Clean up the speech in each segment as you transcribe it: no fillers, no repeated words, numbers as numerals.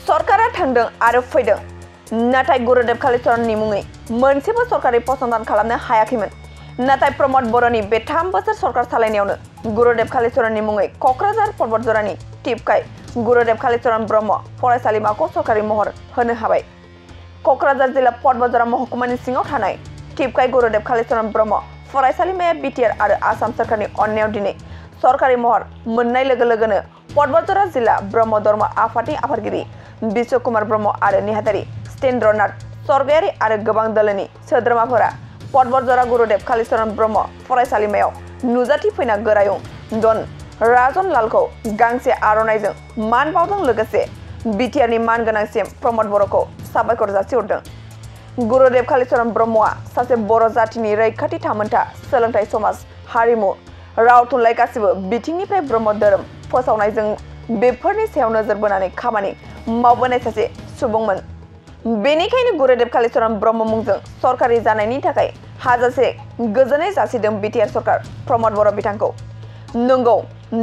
सरकारा थांदों आरो फैदों नाथाय गुरुदेव कालीचरणनि मुङै मोनसेबो सरकारि फसंथान खालामनो हायाखैमोन। नाथाय प्रमद बर'नि बे 3 बोसोर सरकार सालायनायावनो गुरुदेव कालीचरणनि मुङै क'क्राझार बतझरनि टिपकाय गुरुदेव कालीचरण ब्रह्म फरायसालिमाखौ सरकारि महर होनो हाबाय। क'क्राझार जिल्ला बतझर महकुमानि सिङाव थानाय टिपकाय गुरुदेव कालीचरण ब्रह्म फरायसालिमाया बिटिआर आरो आसाम सरकारनि अननायाव दिनै सरकारि महर मोननाय लोगो लोगोनो बतझर जिल्ला ब्रह्म धर्म आफादनि आफादगिरि बिश्व कुमार ब्रह्म आरो नेहाथारि सत्येन्द्रनाथ स्वर्गयारी आरो गोबां दोलोनि सोद्रोमाफोरा बतझर गुरुदेव कालीचरण ब्रह्म फरायसालिमायाव नुजाथि फैना गोरायुं डन राजन लालखौ गांसे आर'नाइजों मान बावदों लोगोसे बिटिआरनि मानगोनां सीएम प्रमद बर'खौ साबायखर जासिहरदों। गुरुदेव कालीचरण ब्रह्मआ सासे बर' जातिनि रैखाथि थामोन्था सोलोंथाइ समाज हारिमु राव थुनलाइ गासिबो बिथिंनिफ्राय ब्रह्म धोरोम फोसावनायजों बेफोरनि सायाव नोजोर बोनानै खामानि मावबोनाय सासे सुबुंमोन। बेनिखायनो गुरुदेव कालीचरण ब्रह्म मुंजों सरकारि जानायनि थाखाय हाजासे गोजोनै जासिदों बिटिआर सरकार प्रमद बर' बिथांखौ। नंगौ,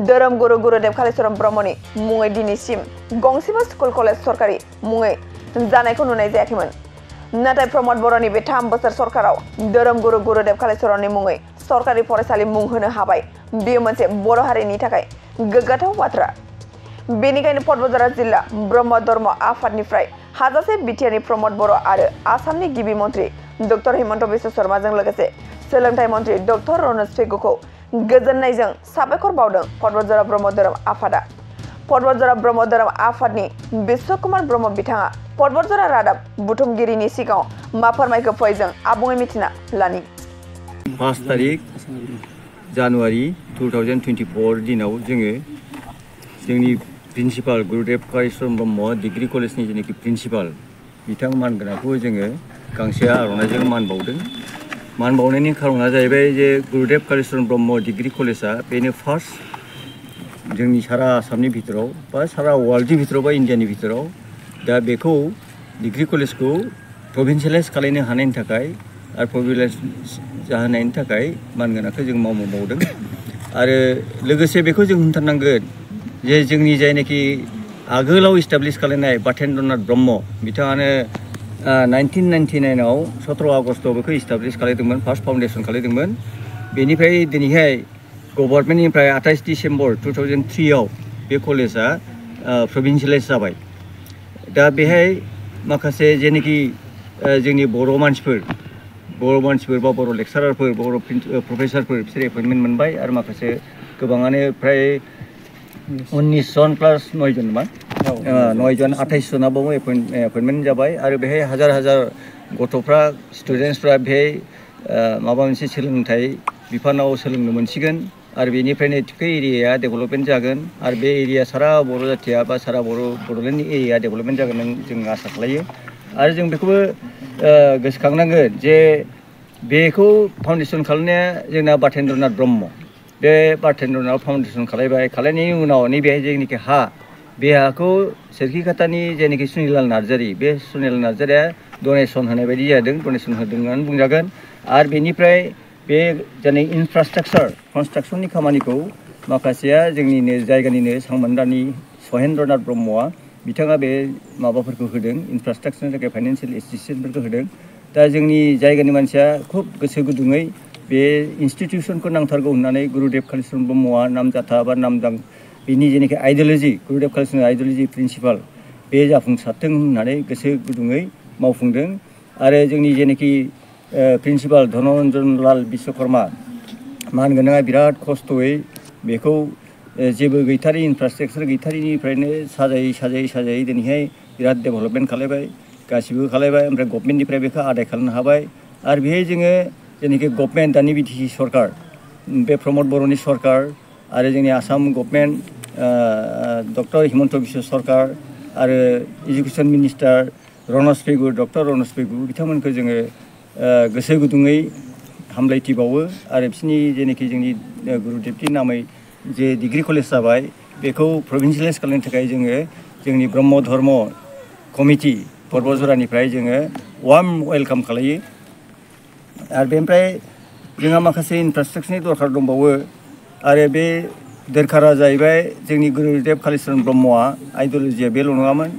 धोरोम गुरु गुरुदेव कालीचरण ब्रह्मनि मुङै दिनैसिम गंसेबो स्कुल कलेज सरकारि मुङै जानायखौ नुनाय जायाखैमोन। नाथाय प्रमद बर'नि बे 3 बोसोर सरकाराव धोरोम गुरु गुरुदेव कालीचरणनि मुङै सरकारि फरायसालि मुं होनो हाबाय। बेयो मोनसे बर' हारिनि थाखाय गोग्गाथाव बाथ्रा। बेनिखायनो बतझर जिल्ला ब्रह्म धर्म आफादनिफ्राय हाजासे बिटिआरनि प्रमद बर' आरो आसामनि गिबि मन्त्रि डक्टर हिमन्त बिश्व शर्माजों लोगोसे सोलोंथाइ मन्त्रि डक्टर रनज पेगुखौ गोजोननायजों साबायखर बावदों बतझर ब्रह्म धोरोम आफादा। बतझर ब्रह्म धोरोम आफादनि बिश्व कुमार ब्रह्म बिथाङा बतझर रादाब बुथुमगिरिनि सिगाङाव मा फोरमायखो फै जों आबुङै मिथिना लानि। 5 तारिख जानुवारि 2024 दिनाव जोंनि प्रिन्सिपाल गुरुदेव कालीचरण ब्रह्म डिग्री कलेजनि जेनेखि प्रिन्सिपाल बिथां मानगोनांखौ जोङो गांसे आर'नाइजों मान बावदों। मान बावनायनि खारना जाहैबाय जे गुरुदेव कालीचरण ब्रह्म डिग्री कलेजआ बेनो फार्स्ट जोंनि सारा आसामनि भितराव बा सारा वर्ल्डनि भितराव बा इन्डियानि भितराव दा बेखौ डिग्री कलेजखौ प्रभिन्सियेलाइज खालामनो हानायनि थाखाय आरो प्रभिन्सियेलाइज जाहोनायनि थाखाय मानगोनांखौ जों मावदों। आरो लोगोसे बेखौ जों होनथारनांगोन जे जोंनि जायनाखि आगोलाव इस्टाब्लिश खालामनाय बतेन्द्रनाथ ब्रह्म बिथाङानो 1999 आव 17 आगस्टआव बेखौ इस्टाब्लिश खालामदोंमोन, फार्स्ट फाउन्डेसन खालामदोंमोन। बेनिफ्राय दिनैहाय गभर्नमेन्टनिफ्राय 28 डिसेम्बर 2003 आव बे कलेजआ प्रभिन्सियेलाइज जाबाय। दा बेहाय माखासे जेनाखि जोंनि बर' मानसिफोर बा बर' लेक्सारारफोर बर' प्रफेसारफोर बिसोर एपइन्टमेन्ट मोनबाय आरो माखासे गोबाङानो फ्राय 19 जन प्लास 9 जन नामा 9 जन 28 जना बाव एपइन्टमेन्ट जाबाय। आरो बेहाय हाजार हाजार गथ'फ्रा स्टुडेन्टसफ्रा बेहाय माबा मोनसे सोलोंथाइ बिफानाव सोलोंनो मोनसिगोन आरो बेनिफ्रायनो टिपकाय एरियाया डेभेलपमेन्ट जागोन आरो बे एरिया सारा बर' जाथिया बा सारा बड'लेण्डनि एरिया डेभेलपमेन्ट जागोन जों आसा खालायो। आरो जों बेखौबो गोसोखांनांगोन जे बेखौ फाउन्डेसन खालामनाया जोंना बतेन्द्रनाथ ब्रह्म। बे बतेन्द्रनाथ फाउन्डेसन खालामनायनि उनाव नैबेहाय जेनाखि बे हाखौ सोरखिखातानि जेनाखि सुनिलाल नार्जारी बे सुनिलाल नार्जारीया डनेसन होनाय बायदि जादों, डनेसन होदों होननानै बुंजागोन। आरो बेनिफ्राय बे जेनै इनफ्रास्ट्राक्चार कनस्ट्राक्सननि खामानिखौ माखासेया जोंनिनो जायगानिनो सांमान्दानि सहेन्द्रनाथ ब्रह्मआ बिथाङा बे माबाफोरखौ होदों, इनफ्रास्ट्राक्चारनि थाखाय फाइनान्सियेल एसिस्टेन्सफोरखौ होदों। दा जोंनि जायगानि मानसिया खुब गोसो गुदुङै बे इन्स्टिटिउसनखौ नांथारगौ होननानै गुरुदेव कालीचरण ब्रह्मआ नामजाथा बा नामदां बिनि जेनाखि आइडिय'लजि गुरुदेव कालीचरण आइडिय'लजि प्रिन्सिपाल बे जाफुंसारथों होननानै गोसो गुदुङै मावफुंदों। आरो जोंनि जेनाखि प्रिन्सिपाल धनन्जन लाल बिश्वकर्मा मानगोनाङा बिराद खस्थ'यै बेखौ जेबो गैथारि इनफ्रास्ट्राक्चार गैथारिनिफ्रायनो साजायै दिनैहाय बिराद डेभेलपमेन्ट खालामबाय, गासिबो खालामबाय। ओमफ्राय गभर्नमेन्टनिफ्राय बेखौ आदाय खालामनो हाबाय। आरो बेहाय जोङो जेनाखि गभर्नमेन्ट दानि बिटिसि सरकार बे प्रमद बर'नि सरकार आरो जोंनि आसाम गभर्नमेन्ट डक्टर हिमन्त बिश्व सरकार आरो एजुकेसन मिनिस्टार डक्टर रनज पेगु बिथांमोनखौ जोङो गोसो गुदुङै हामलायथिबावो। आरो बिसोरनि जेनाखि जोंनि गुरुदेबनि नामै जे डिग्री कलेज जाबाय बेखौ प्रभिन्सियेलाइज खालामनो थाखाय जोङो जोंनि ब्रह्म धर्म कमिटि बतझरनिफ्राय जोङो वार्म वेलकाम खालायो। आरो बेनिफ्राय जोंहा माखासे इनफ्रास्ट्राक्चारनि दरकार दंबावो। आरो बे दरकारा जाहैबाय जोंनि गुरुदेव कालीचरण ब्रह्मआ आइडिय'लजिया बेल' नङामोन,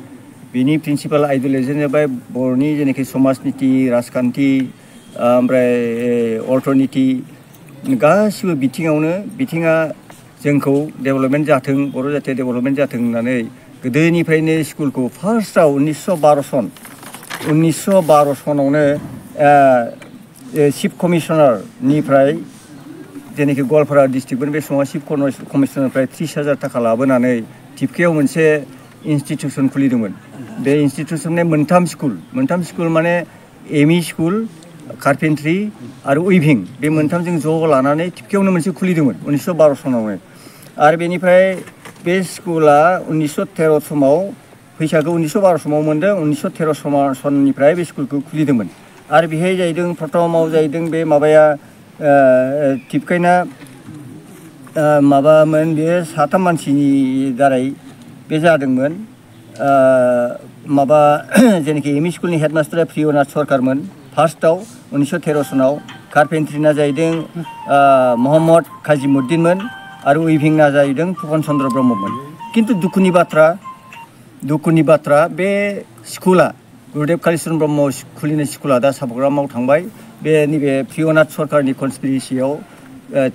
बिनि प्रिन्सिपाल आइडिय'लजियानो जाबाय बर'नि जेनाखि समाजनिति राजखान्थि ओमफ्राय अर्थनिति गासिबो बिथिङा जोंखो डेभेलपमेन्ट जाथों बर' जाथिया डेभेलपमेन्ट जाथों होननानै गोदोनिफ्रायनो स्कुलखौ फार्स्टआव 1912 सनावनो चिफ कमिशनारनिफ्राय जेनाखि गवालपारा डिस्ट्रिक्टमोन बे समाव चिफ कमिशनारनिफ्राय 30,000 थाखा लाबोनानै टिपकायाव मोनसे इन्सटिटिउसन खुलिदोंमोन बे इन्सटिटिउसननि मोनथाम स्कुल माने एमइ स्कुल कार्पेन्ट्रि आरो उइभिं बे मोनथामजों ज' लानानै टिपकायावनो मोनसे खुलिदोंमोन 1912 सनावनो आरो बेनिफ्राय बे स्कुला 1913 समाव फैसाखौ 1912 समाव मोन्दों 1913 सननिफ्राय बे स्कुलखौ खुलिदोंमोन आरो बेहाय जाहैदों प्रथमाव जाहैदों बे माबाया टिपकायना माबामोन बे 3 मानसिनि दारै बे जादोंमोन माबा जेनाखि एमइ स्कुलनि हेडमास्टारा प्रियनाथ सरकारमोन फार्स्टआव 1913 सनाव कार्पेन्ट्रिना जाहैदों महम्मद काजिमुद्दिनमोन आरो उइभिंना जाहैदों फुकन चन्द्र ब्रह्ममोन किन्तु दुखुनि बाथ्रा बे स्कुला गुरुदेव कालीचरण ब्रह्म खुलिनाय स्कुला दा साबग्रामाव थांबाय बे नैबे प्रियनाथ सरकारनि कनस्पिरेसियाव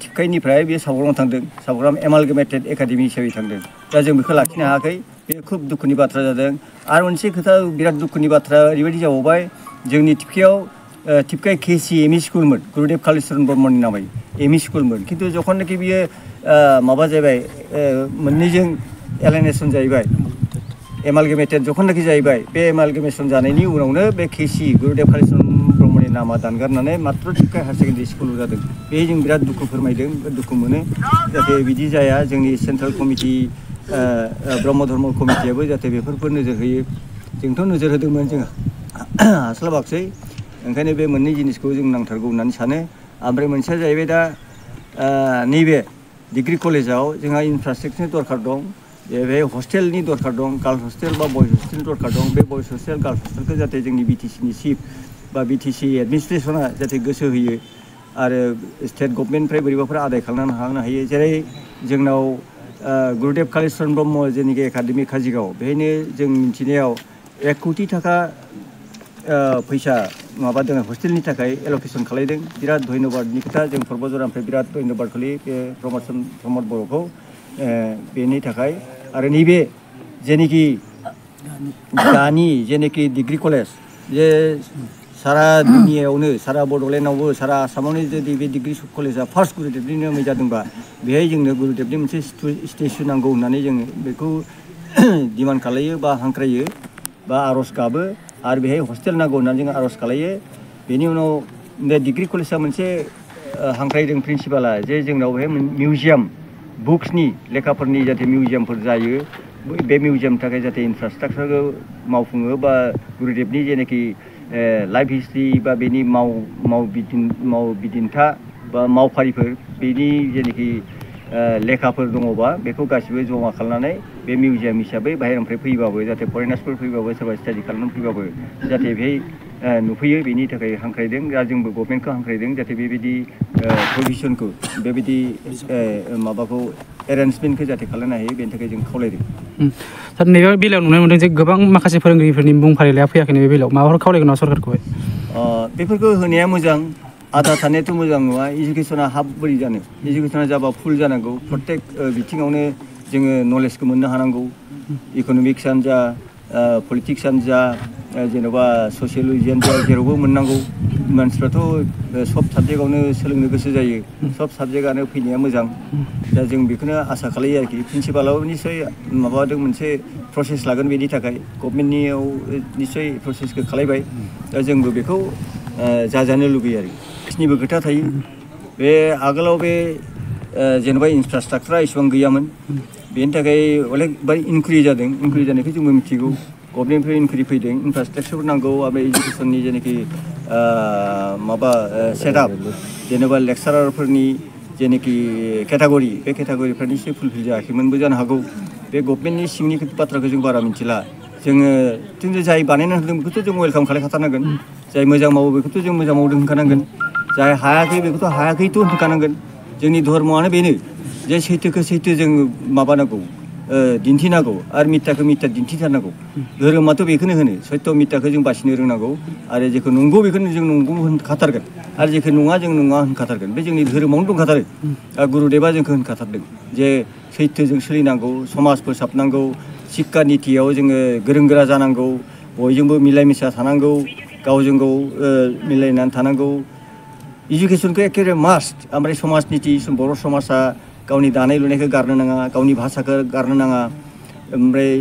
टिपकाइनिफ्राय बे साबग्रामाव थांदों साबग्राम एमालगेमेटेड एकाडेमि हिसाबै थांदों दा जों बेखौ लाखिनो हायाखै बे खुब दुखुनि बाथ्रा जादों आरो मोनसे खोथा बिराद दुखुनि बाथ्रा ओरैबायदि जाबावबाय जोंनि टिपकाय केसि एमइ स्कुलमोन गुरुदेव कालीचरण ब्रह्मनि नामै एमइ स्कुलमोन किन्तु जखननाखि बियो माबा जाहैबाय मोननैजों एलाइनेसन जाहैबाय एमालगेमेटेड जखननाखि जाहैबाय बे एमालगेमेसन जानायनि उनावनो बे केसि गुरुदेव कालीचरण ब्रह्मनि नामा दानगारनानै मात्र टिपकाय हायार सेकेन्डारि स्कुल जादों बे जों बिराद दुखु फोरमायदों दुखु मोनो जाहाथे बिदि जाया जोंनि सेन्ट्रेल कमिटि ब्रह्म धर्म कमिटियाबो जाहाथे बेफोरखौ नोजोर होयो जोंथ' नोजोर होदोंमोन जों हास्लाबाखसै ओंखायनो बे मोननै जिनिसखौ जों नांथारगौ होननानै सानो ओमफ्राय मोनसेया जाहैबाय दा नैबे डिग्री कलेजाव जोंहा इनफ्रास्ट्राक्चारनि दरकार दं बे हस्टेलनि दरकार दं गार्ल्स हस्टेल बा बयज हस्टेलनि दरकार दं बे बयज हस्टेल गार्ल्स हस्टेलखौ जाहाथे जोंनि बिटिसिनि चिफ बा बिटिसि एडमिनिस्ट्रेसना जाहाथे गोसो होयो आरो स्टेट गभर्नमेन्टनिफ्राय बोरैबाफोर आदाय खालामनो हायो जेरै जोंनाव गुरुदेव कालीचरण ब्रह्म जेनाखि एकाडेमि काजिगाव बेहायनो जों मिथिनायाव 1 कोटि थाखा फैसा माबादों हस्टेलनि थाखाय एलकेसन खालायदों बिराद धन्यबादनि खोथा जों पर्बजरानिफ्राय बिराद धन्यबाद खालायो बे रमद बर'खौ बेनि थाखाय आरो नैबे जेनाखि दानि जेनाखि डिग्री कलेज जे सारा दुनियायावनो सारा बड'लेण्डआवबो सारा आसामावनो जुदि बे डिग्री कलेजा फार्स्ट गुरुदेबनि नामै जादोंबा बेहाय जोंनो गुरुदेबनि मोनसे स्टेचु नांगौ होननानै जों बेखौ डिमान्ड खालायो बा हांख्रायो बा आर'ज गाबो आरो बेहाय हस्टेल नांगौ होननानै जों आर'ज खालायो बेनि उनाव बे डिग्री कलेजा मोनसे हांख्रायदों प्रिन्सिपाला जे जोंनाव बेहाय मिउजियाम बुक्सनि लेखाफोरनि जाहाथे मिउजियामफोर जायो बे मिउजियामनि थाखाय जाहाथे इनफ्रास्ट्राक्चारखौ मावफुङो बा गुरुदेबनि जेनाखि लाइफ हिस्ट्रि बा बेनि मावबिदिन्था बा मावफारिफोर बेनि जेनाखि लेखाफोर दङबा बेखौ गासिबो जमा खालामनानै बे मिउजियाम हिसाबै बाहेरानिफ्राय फैबाबो जाहाथे फरेनार्सफोर फैबाबो सोरबा स्टाडि खालामनानै फैबाबो जाहाथे बेहाय नुफैयो बेनि थाखाय हांख्रायदों दा जोंबो गभर्नमेन्टखौ हांख्रायदों जाहाथे बेबायदि प्रभिजनखौ बेबायदि माबाखौ एरेन्जमेन्टखौ जाहाथे खालामनो हायो बेनि थाखाय जों खावलायदों सार नैबे बेलायाव नुनो मोनदों जे गोबां माखासे फोरोंगिरिफोरनि मुं फारिलाइया फैयाखै नैबे बेलायाव माबाफोर खावलायगोन नामा सरकारखौहाय बेफोरखौ होनाया मोजां आधा थानायाथ' मोजां नङा इडुकेसना हाफ बोरै जानो इडुकेसना जाबा फुल जानांगौ प्रत्येक बिथिङावनो जोङो नलेजखौ मोननो हानांगौ इक'नमिक्सआनो जा पलिटिक्सआनो जा जेन'बा ससियलजियानो जा जेरावबो मोननांगौ मानसिफ्राथ' सब साबजेक्टआवनो सोलोंनो गोसो जायो सब साबजेक्टआनो फैनाया मोजां दा जों बेखौनो आसा खालायो आरोखि प्रिन्सिपालाबो निस्सय माबादों मोनसे प्रसेस लागोन बेनि थाखाय गभर्नमेन्टनियाव निस्सय प्रसेसखौ खालायबाय दा जोंबो बेखौ जाजानो लुगैयो आरो बिसिनिबो खोथा थायो बे आगोलाव बे जेनेबा इनफ्रास्ट्राक्चारा एसेबां गैयामोन बेनि थाखाय अनेकबार इनक्रिज जादों इनक्रिज जानायखौ जोंबो मिथिगौ गभर्नमेन्टनिफ्राय इनक्रिज फैदों इनफ्रास्ट्राक्चार नांगौ ओमफ्राय इडुकेसननि जेनाखि माबा सेटआप जेनेबा लेक्सारारफोरनि जेनाखि केटागरि बे केटागरिफ्रा निश्चय फुलफिल जायाखैमोनबो जानो हागौ बे गभर्नमेन्टनि सिंनि बाथ्राखौ जों बारा मिथिला जोङो जाय बानायना होदों बेखौथ' जों वेलकाम खालामखाथारनांगोन जाय मोजां मावो बेखौथ' जों मोजां मावदों होनखानांगोन जाय हायाखै बेखौथ' हायाखैथ' होनखानांगोन जोंनि धर्मआनो बेनो जे सैथोखौ सैथो जों माबानांगौ दिन्थिनांगौ आरो मिथ्याखौ मिथ्या दिन्थिथारनांगौ धोरोमाथ' बेखौनो होनो सत्य मिथ्याखौ जों बासिनो रोंनांगौ आरो जेखौ नंगौ बेखौनो जों नंगौ होनखाथारगोन आरो जेखौ नङा जों नङा होनखाथारगोन बे जोंनि धोरोमावनो दंखाथारो गुरुदेबा जोंखौ होनखाथारदों जे सैथोजों सोलिनांगौ समाज फोसाबनांगौ शिक्षा नितियाव जोङो गोरों गोरा जानांगौ बयजोंबो मिलाय मिसा थानांगौ गावजों गाव मिलायनानै थानांगौ इडुकेसनखौ एखेबारे मास्ट ओमफ्राय समाज निति बर' समाजा गावनि दानाय लुनायखौ गारनो नाङा गावनि भाषाखौ गारनो नाङा ओमफ्राय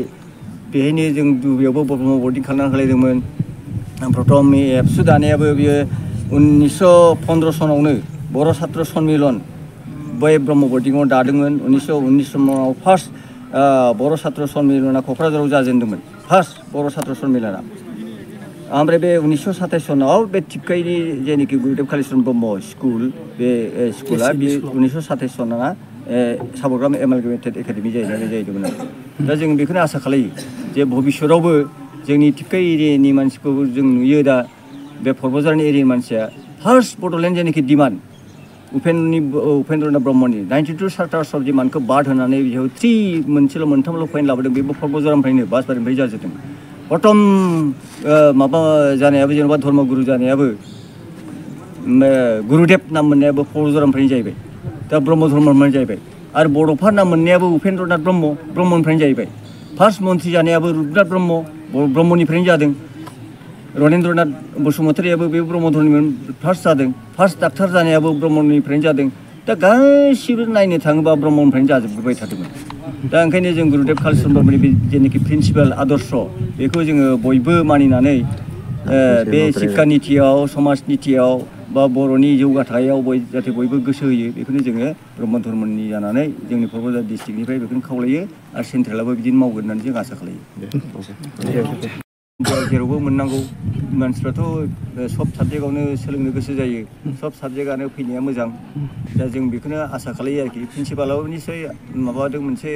बेहायनो जों दुब्लियावबो ब्रह्म बर्डिं खालामनानै होलायदोंमोन प्रथम एबसु दानायाबो बियो 1915 सनावनो बर' छात्र सन्मिलन बै ब्रह्म बर्डिंआव दादोंमोन 1919 सनाव फार्स्ट बर' छात्र सन्मिलना क'क्राझाराव जाजेनदोंमोन फार्स्ट बर' छात्र सन्मिलना ओमफ्राय बे 1927 सनाव बे टिपकाइनि जेनाखि गुरुदेब कालिचरण ब्रह्म स्कुल बे स्कुला बे 1927 सना साबरग्राम एमालगेमेटेड एकाडेमि जाहैदोंमोन दा जों बेखौनो आसा खालायो जे भबिष्यतावबो जोंनि टिपकाइ एरियानि मानसिखौ जों नुयो दा बे पर्बझारनि एरियानि मानसिया फार्स्ट बड'लेण्ड जेनाखि डिमान्ड उपेन्द्रनाथ ब्रह्मनि 92 चार्टार्स अफ डिमान्डखौ बाद होनानै बेयाव 3 मोनसेल' मोनथामल' पइन्ट लाबोदों बेबो पर्बझारनिफ्रायनो बासबारिनिफ्राय जाजोबदों प्रथम माबा जानायाबो जेनेबा धर्मगुरु जानायाबो गुरुदेब नाम मोननायाबो पर्बझारनिफ्रायनो जाहैबाय दा ब्रह्म धर्मनिफ्रायनो जाहैबाय आरो बड'फा नाम मोननायाबो उपेन्द्रनाथ ब्रह्मनिफ्रायनो जाहैबाय फार्स्ट मन्त्रि जानायाबो रुपनाथ ब्रह्मनिफ्रायनो जादों रनेन्द्रनाथ बसुमतारियाबो बे ब्रह्म धर्मनिफ्राय फार्स्ट जादों फार्स्ट डाक्टार जानायाबो ब्रह्मनिफ्रायनो जादों दा गासिबो नायनो थाङोबा ब्रह्मनिफ्रायनो जाजोबबाय थादोंमोन दा ओंखायनो जों गुरुदेब कालिचरण ब्रह्मनि बे जेनाखि प्रिन्सिपाल आदर्श बेखौ जोङो बयबो मानिनानै बे शिक्षा नितियाव समाज नितियाव बा बर'नि जौगाथायाव जाहाथे बयबो गोसो होयो बेखौनो जोङो ब्रह्म धर्मनि जानानै जोंनि क'क्राझार डिस्ट्रिक्टनिफ्राय बेखौनो खावलायो आरो सेन्ट्रेलाबो बिदिनो मावगोन होननानै जों आसा खालायो जेरावबो मोननांगौ मानसिफ्राथ' सब साबजेक्टआवनो सोलोंनो गोसो जायो सब साबजेक्टआनो फैनाया मोजां दा जों बेखौनो आसा खालायो आरोखि प्रिन्सिपालाबो निस्सय माबादों मोनसे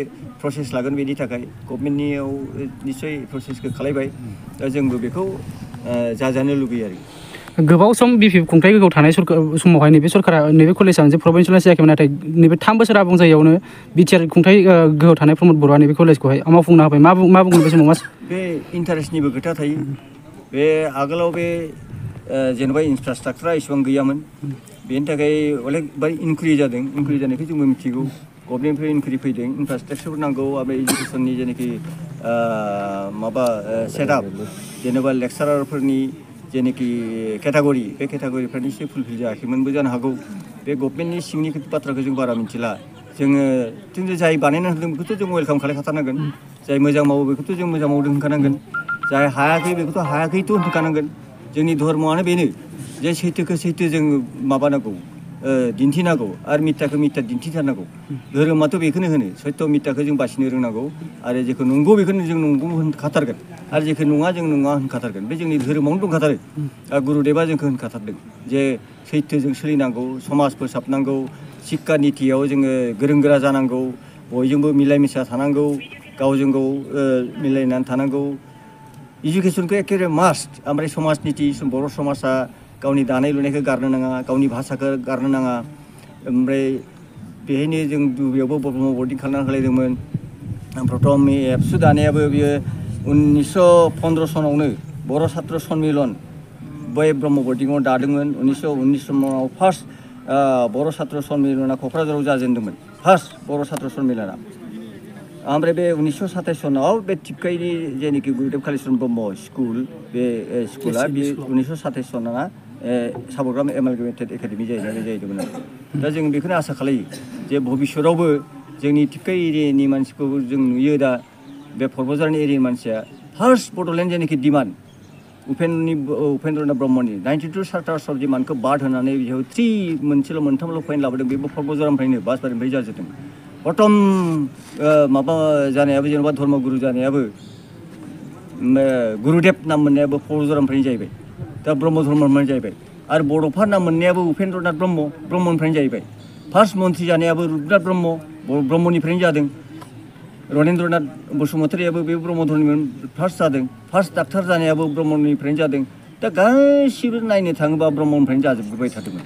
प्रसेस लागोन बेनि थाखाय गभर्नमेन्टनियाव निस्सय प्रसेसखौ खालायबाय दा जोंबो बेखौ जाजानो लुगैयो आरो गोबाव सम बिपि खुंथाय गोग्गोआव थानाय समावहाय नैबे सरकारा नैबे कलेजआ मोनसे प्रभिन्सियेल जायाखैमोन नाथाय नैबे 3 बोसोर आबुं जायगायावनो बिटिआर खुंथाय गोग्गोआव थानाय प्रमद बर'आ नैबे कलेजखौहाय मावफुंनो हाबाय मा बुंगोन बे समाव बे इन्टारेस्टनिबो खोथा थायो बे आगोलाव बे जेनेबा इनफ्रास्ट्राक्चारा एसेबां गैयामोन बेनि थाखाय अनेक बारी इनक्रिज जादों इनक्रिज जानायखौ जोंबो मिथिगौ गभर्नमेन्टनिफ्राय इनक्रिज फैदों इनफ्रास्ट्राक्चार नांगौ ओमफ्राय इडुकेसननि जेनाखि माबा सेटआप जेनेबा लेक्सारारफोरनि जेनाखि केटागरि बे केटागरिफ्रा निश्चय फुलफिल जायाखैमोनबो जानो हागौ बे गभर्नमेन्टनि सिंनि बाथ्राखौ जों बारा मिथिला जोङो जाय बानायना होदों बेखौथ' जों वेलकाम खालामखाथारनांगोन जाय मोजां मावो बेखौथ' जों मोजां मावदों होनखानांगोन जाय हायाखै बेखौथ' हायाखैथ' होनखानांगोन जोंनि धर्मआनो बेनो जे सैथोखौ सैथो जों माबानांगौ दिन्थिनांगौ आरो मिथ्याखौ मिथ्या दिन्थिथारनांगौ धोरोमाथ' बेखौनो होनो सत्य मिथ्याखौ जों बासिनो रोंनांगौ आरो जेखौ नंगौ बेखौनो जों नंगौ होनखाथारगोन आरो जेखौ नङा जों नङा होनखाथारगोन बे जोंनि धोरोमावनो दंखाथारो गुरुदेबा जोंखौ होनखाथारदों जे सैथोजों सोलिनांगौ समाज फोसाबनांगौ शिक्षा नितियाव जोङो गोरों गोरा जानांगौ बयजोंबो मिलाय मिसा थानांगौ गावजों गाव मिलायनानै थानांगौ इडुकेसनखौ एखेबारे मास्ट ओमफ्राय समाज निति बर' समाजा गावनि दानाय लुनायखौ गारनो नाङा गावनि भाषाखौ गारनो नाङा ओमफ्राय बेहायनो जों दुब्लियावबो ब्रह्म बर्डिं खालामनानै होलायदोंमोन प्रथम एबसु दानायाबो बियो 1915 सनावनो बर' छात्र सन्मिलन बै ब्रह्म बर्डिंआव दादोंमोन 1919 सनाव फार्स्ट बर' छात्र सन्मिलना क'क्राझाराव जाजेनदोंमन फार्स्ट बर' छात्र सन्मिलना ओमफ्राय बे 1927 सनाव बे टिपकाइनि जेनाखि गुरुदेब कालिचरण ब्रह्म स्कुल बे स्कुला बे 1927 सना साबरग्राम एमालगेमेटेड एकाडेमि जाहैदोंमोन दा जों बेखौनो आसा खालायो जे भबिष्यतावबो जोंनि टिपकाइ एरियानि मानसिखौ जों नुयो दा बे पर्बझारनि एरियानि मानसिया फार्स्ट बड'लेण्ड जेनाखि डिमान्ड उपेन्द्रनाथ ब्रह्मनि 92 चार्टार्स अफ डिमान्डखौ बाद होनानै बेयाव 3 मोनसेल' मोनथामल' पइन्ट लाबोदों बेबो पर्बझारनिफ्रायनो बासबारिनिफ्राय जाजोबदों प्रथम माबा जानायाबो जेनेबा धर्मगुरु जानायाबो गुरुदेब नाम मोननायाबो पर्बझारनिफ्रायनो जाहैबाय दा ब्रह्म धर्मनिफ्रायनो जाहैबाय आरो बड'फा नाम मोननायाबो उपेन्द्रनाथ ब्रह्मनिफ्रायनो जाहैबाय फार्स्ट मन्त्रि जानायाबो रुपनाथ ब्रह्मनिफ्रायनो जादों रनेन्द्रनाथ बसुमतारियाबो बे ब्रह्म धर्मनिफ्राय फार्स्ट जादों फार्स्ट डाक्टार जानायाबो ब्रह्मनिफ्रायनो जादों दा गासिबो नायनो थाङोबा ब्रह्मनिफ्रायनो जाजोबबाय थादोंमोन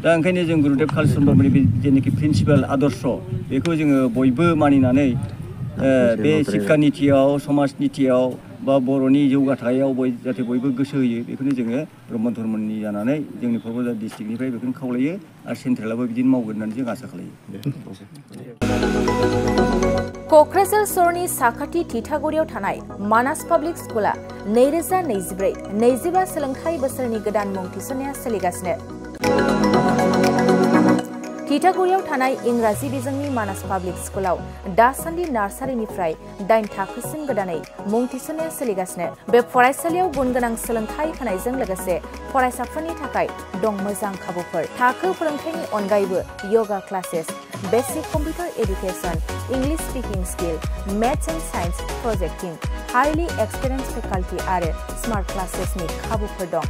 दा ओंखायनो जों गुरुदेब कालिचरण ब्रह्मनि बे जेनाखि प्रिन्सिपाल आदर्श बेखौ जोङो बयबो मानिनानै बे शिक्षा नीतियाव समाज नीतियाव बा बर'नि जौगाथायाव जाहाथे बयबो गोसो होयो बेखौनो जोङो ब्रह्म धर्मनि जानानै जोंनि क'क्राझार डिस्ट्रिक्टनिफ्राय बेखौनो खावलायो आरो सेन्ट्रेलाबो बिदिनो मावगोन होननानै जों आसा खालायो। क'क्राझार सहरनि साखाथि थिथागुरियाव थानाय मानास पाब्लिक स्कुला 2024-25 सोलोंथाइ बोसोरनि गोदान मुं थिसननाया सोलिगासिनो। थिथागुरियाव थानाय इंराजि बिजोंनि मानास पाब्लिक स्कुलाव दासान्दि नार्सारिनिफ्राय 8 थाखोसिम गोदानै मुं थिसननाया सोलिगासिनो। बे फरायसालियाव गुनगोनां सोलोंथाइ होनायजों लोगोसे फरायसाफोरनि थाखाय दं मोजां खाबुफोर। थाखो फोरोंथायनि अनगायैबो yoga classes, basic computer education, English speaking skill, maths and science projecting, highly experience faculty आरो स्मार्ट क्लासेसनि खाबुफोर दं।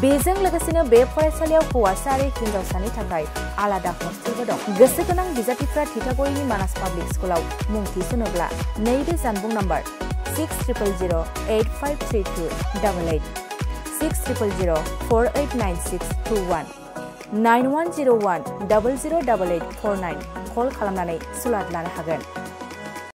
बेजों लोगोसेनो बे फरायसालियाव हौवासा आरो हिन्जावसानि थाखाय आलादा हस्टेलबो दं। गोसो गोनां बिजाथिफ्रा थिथागुरिनि मानास पाब्लिक स्कुलाव मुं थिसनोब्ला नैबे जानबुं नम्बर 6000853288 6000489621 9101 008849 कल खालामनानै सुलाद लानो हागोन।